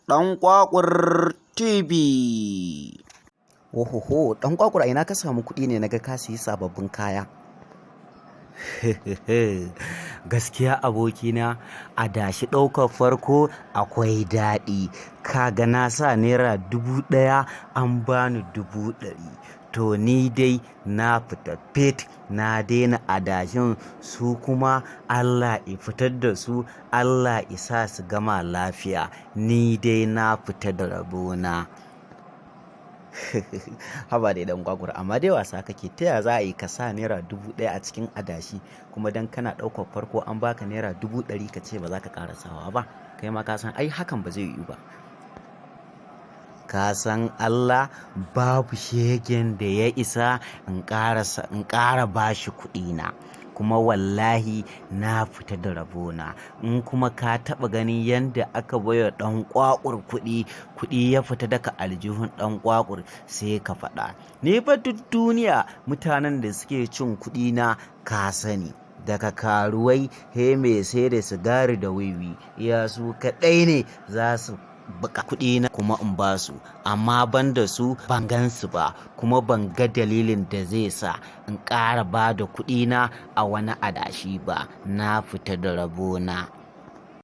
Ɗan Kwakwur TV. Ohoho, ɗan kwakwur, a ina ka samu kuɗi ne naga ka siyi sababbin kaya? Gaskiya abokina, adashi ɗaukar farko akwai daɗi. Ka ga na sa ₦1,000 an bani 100,000. To ni dai na fita fit, na daina adashin su kuma Allah ya fitar da su, Allah ya sa su gama lafiya. Ni dai na fita da rabona. Haba dai ɗan kwakwur, amma dai wasa kake. Ta ya za a yi ka sa ₦1,000 a cikin adashi kuma dan kana ɗaukar farko an baka ₦100,000 ka ce ba za ka ƙara sawa ba? Kai ma ka san ai hakan ba zai yiwu ba. Ka san Allah, babu shegen da ya isa in ƙara bashi kuɗina. Kuma wallahi na fita da rabona. In kuma ka taɓa ganin yanda aka baiwa ɗan kwakwur kuɗi, kuɗi ya fita daga aljihun ɗan kwakwur, sai ka faɗa. Ni fa duk duniya mutanen da suke cin kuɗina ka sani. Daga karuwai, he mai sai da sigari da wiwi, iya su kaɗai ne za su buƙa kuɗina kuma in ba su. Amma ban da su ban gan su ba, kuma ban ga dalilin da zai sa in ƙara ba da kuɗina a wani adashi ba. Na fita da rabona.